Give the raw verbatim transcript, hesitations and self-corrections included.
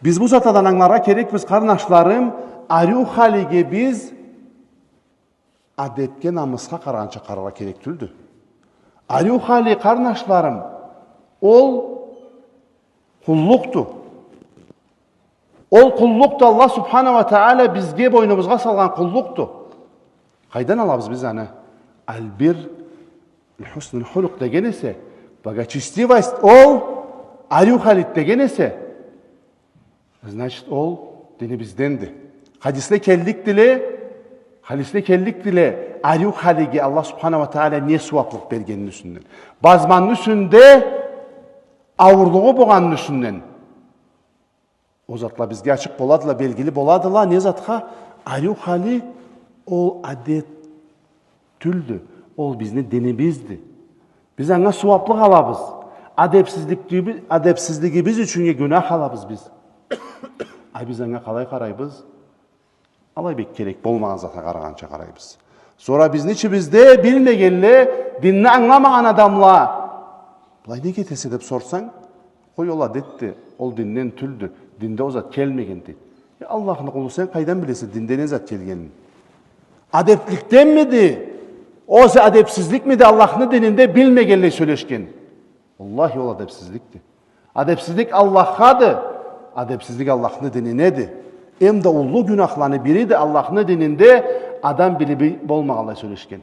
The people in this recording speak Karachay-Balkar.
Биз бу затладан ангыларгъа керекбиз, къарнашларым, ариу халиге биз адепге, намысха къарагъанча къараргъа керек тюлдю. Ариу хали, къарнашларым, ол къуллукъду. Ол къуллукъду, Аллах субхана уа тагъала бизге, бойнубузгъа салгъан къуллукъду. Къайдан алабыз биз аны? Аль-бир, хуснуль хулукъ деген эсе, благочестивость, ол ариу халид деген эсе, значит, ол динибизденди. Хадисле келликдиле, хадисле келликдиле, ариу халиге Аллах субхана уа тагъала не сууаблыкъ бергенини юсюнден, базманны юсюнде ауурлугъу болгъанны юсюнден. Ол затла бизге ачыкъ боладыла, белгили боладыла. Не затха? Ариу хали ол адет тюлдю. Ол бизни динибизди. Биз анга сууаблыкъ алабыз. Адепсизликди-, адепсизлигибиз ючюн гюнах алабыз биз. А биз анга къалай къарайбыз? Алай бек керек болмагъан затха къарагъанча къарайбыз. Сора бизни ичибизде билмегенле, динни ангыламагъан адамла, былай неге этесе деп сорсанг, къой, ол адетди, ол динден тюлдю, динде ол зат келмегенди. Э, Аллахны къулу, сен къайдан билесе динде не зат келгенин? Адепликденмиди? Огъесе адепсизликмиди Аллахны дининде билмегенлей сёлешген? Уаллахи, ол адепсизликди. Адепсизлик Аллаххады, адепсизлик Аллахны дининеди. Эм да уллу гюнахланы бириди Аллахны дининде адам билиби болмагъанлай сёлешген.